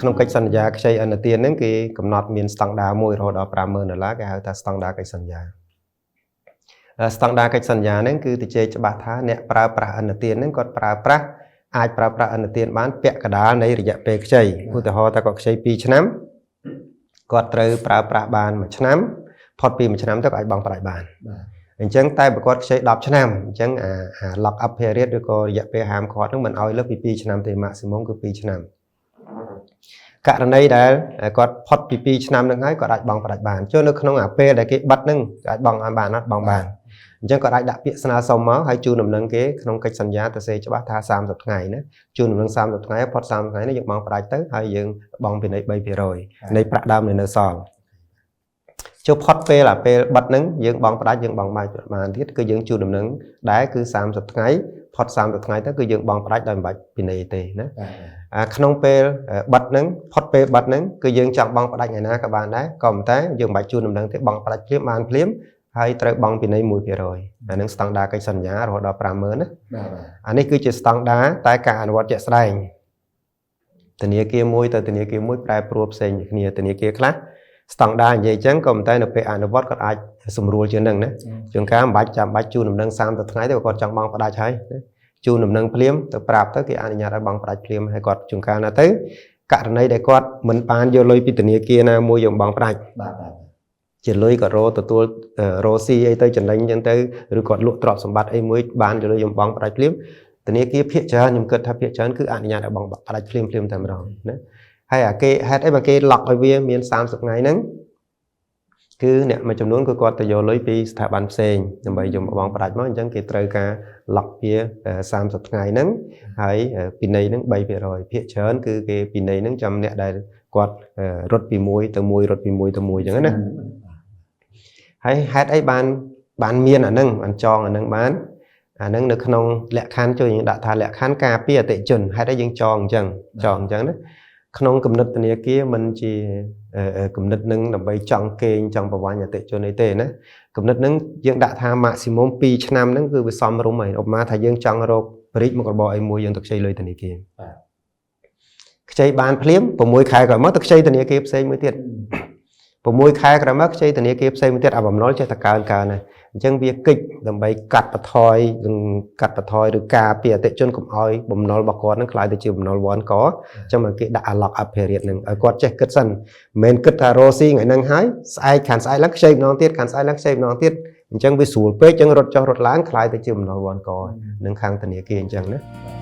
ក្នុងកិច្ចសន្យាខ្ចីឥណទានហ្នឹងគេកំណត់មានស្តង់ដារមួយរហូតដល់50000ដុល្លារគេហៅថាស្តង់ដារកិច្ចសន្យាស្តង់ដារកិច្ចសន្យាហ្នឹងគឺទៅជែកច្បាស់ថាអ្នកប្រើប្រាស់ឥណទានហ្នឹងគាត់ប្រើប្រាស់អាចប្រើប្រាស់ឥណទានបានពាក់កណ្ដាលនៃរយៈពេលខ្ចីឧទាហរណ៍ថាគាត់ខ្ចី2ឆ្នាំគាត់ត្រូវប្រើប្រាស់បាន1ឆ្នាំផុតពី1ឆ្នាំទៅក៏អាចបង់ប្រាច់បានអញ្ចឹងតែបើគាត់ខ្ចី10ឆ្នាំអញ្ចឹងអា lock up period ឬក៏រយៈពេលហាមឃាត់ហ្នឹងមិនឲ្យលើសពី2ឆ្នាំទេ maximum គឺ2ឆ្នាំករណីដែលគាត់ផុតពី2ឆ្នាំហ្នឹងហើយគាត់អាចបង់ប្រាច់បានចូលនៅក្នុងអាពេលដែលគេបិទហ្នឹងអាចបង់ឲ្យបានអត់បង់បានអញ្ចឹងគាត់អាចដាក់ពាក្យស្នើសុំមកហើយជូនដំណឹងគេក្នុងកិច្ចសន្យាទៅសេច្បាស់ថា30ថ្ងៃណាជូនដំណឹង30ថ្ងៃផុត30ថ្ងៃនេះយើងបង់ប្រាច់ទៅហើយយើងបង់ពិន័យ3%នៃប្រាក់ដើមនៅសល់ចូលផុតពេលអាពេលបិទហ្នឹងយើងបង់ផ្ដាច់យើងបង់បាយបានទៀតគឺយើងជូនដំណឹងដែរគឺ30ថ្ងៃផុត30ថ្ងៃទៅគឺយើងបង់ផ្ដាច់ដោយមិនបាច់ពិន័យទេណាអាក្នុងពេលបិទហ្នឹងផុតពេលបិទហ្នឹងគឺយើងចង់បង់ផ្ដាច់ថ្ងៃណាក៏បានដែរក៏ប៉ុន្តែយើងមិនបាច់ជូនដំណឹងទេបង់ផ្ដាច់ភ្លាមបានភ្លាមហើយត្រូវបង់ពិន័យ1%អានឹងស្តង់ដារកិច្ចសន្យារហូតដល់50000ណា បាទ អានេះគឺជាស្តង់ដារតែការអនុវត្តជាក់ស្ដែងធនាគារមួយទៅធនាគារមួយប្រែប្រួលផ្សេងគ្នាធនាគារខ្លះស្តង់ដារនិយាយចឹងក៏ប៉ុន្តែនៅពេលអនុវត្តគាត់អាចសម្រួលជាងនឹងណាជួនកាលមិនបាច់ចាំបាច់ជូនដំណឹង30ថ្ងៃទេគាត់ចង់បង់ផ្ដាច់ហើយណាជូនដំណឹងភ្លាមទៅប្រាប់ទៅគេអនុញ្ញាតឲ្យបង់ផ្ដាច់ភ្លាមហើយគាត់ជួនកាលណាទៅករណីដែលគាត់មិនបានយកលុយពីធនាគារណាមួយយកបង់ផ្ដាច់ បាទបាទ ជាលុយក៏រទទួលរស៊ីអីទៅចំណេញចឹងទៅឬគាត់លក់ទ្រព្យសម្បត្តិអីមួយបានយកលុយយកបង់ផ្ដាច់ភ្លាមធនាគារភាគច្រើនខ្ញុំគិតថាភាគច្រើនគឺអនុញ្ញាតឲ្យបង់ផ្ដាច់ភ្លាមភ្លាមតែម្ដងណាហើយអាគេហេតុអីបើគេ lock ឲ្យវាមាន30ថ្ងៃហ្នឹងគឺអ្នកមួយចំនួនគឺគាត់ទៅយកលុយពីស្ថាប័នផ្សេងដើម្បីយកមកបង់ផ្ដាច់មកអញ្ចឹងគេត្រូវការ lock វា30ថ្ងៃហ្នឹងហើយពិន័យហ្នឹង3%ភាគច្រើនគឺគេពិន័យហ្នឹងចាំអ្នកដែលគាត់រត់ពីមួយទៅមួយរត់ពីមួយទៅមួយអញ្ចឹងណាហើយហេតុអីបានបានមានអាហ្នឹងបានចងអាហ្នឹងបានអាហ្នឹងនៅក្នុងលក្ខខណ្ឌជួយយើងដាក់ថាលក្ខខណ្ឌការពារអតិជនហេតុអីយើងចងអញ្ចឹងចងអញ្ចឹងណាក្នុងគំនិតធនាគារមិនជាគំនិតនឹងដើម្បីចង់កេងចង់ប្រវាញ់អតិជនអីទេណាគំនិតនឹងយើងដាក់ថា maximum 2ឆ្នាំហ្នឹងគឺវាសមរម្យហើយឧបមាថាយើងចង់រកបរិចមុខរបរអីមួយយើងទៅខ្ចីលុយធនាគារ បាទ ខ្ចីបានភ្លាម6ខែក្រោយមកទៅខ្ចីធនាគារផ្សេងមួយទៀត6ខែក្រោយមកខ្ចីធនាគារផ្សេងមួយទៀតអាបំណុលចេះតែកើនកើនហើយអញ្ចឹងវាកិច្ចដើម្បីកាត់បន្ថយនិងកាត់បន្ថយឬការពារអតិជនកុំឲ្យបំណុលរបស់គាត់នឹងក្លាយទៅជាបំណុលវ័នកអញ្ចឹងមកគេដាក់ lock up period ហ្នឹងឲ្យគាត់ចេះគិតសិនមិនមែនគិតថារកស៊ីថ្ងៃហ្នឹងហើយស្អែកខានស្អែកឡើងខ្ចីម្ដងទៀតខានស្អែកឡើងខ្ចីម្ដងទៀតអញ្ចឹងវាស្រួលពេកអញ្ចឹងរត់ចុះរត់ឡើងក្លាយទៅជាបំណុលវ័នកនឹងខាងធនាគារអញ្ចឹងណា។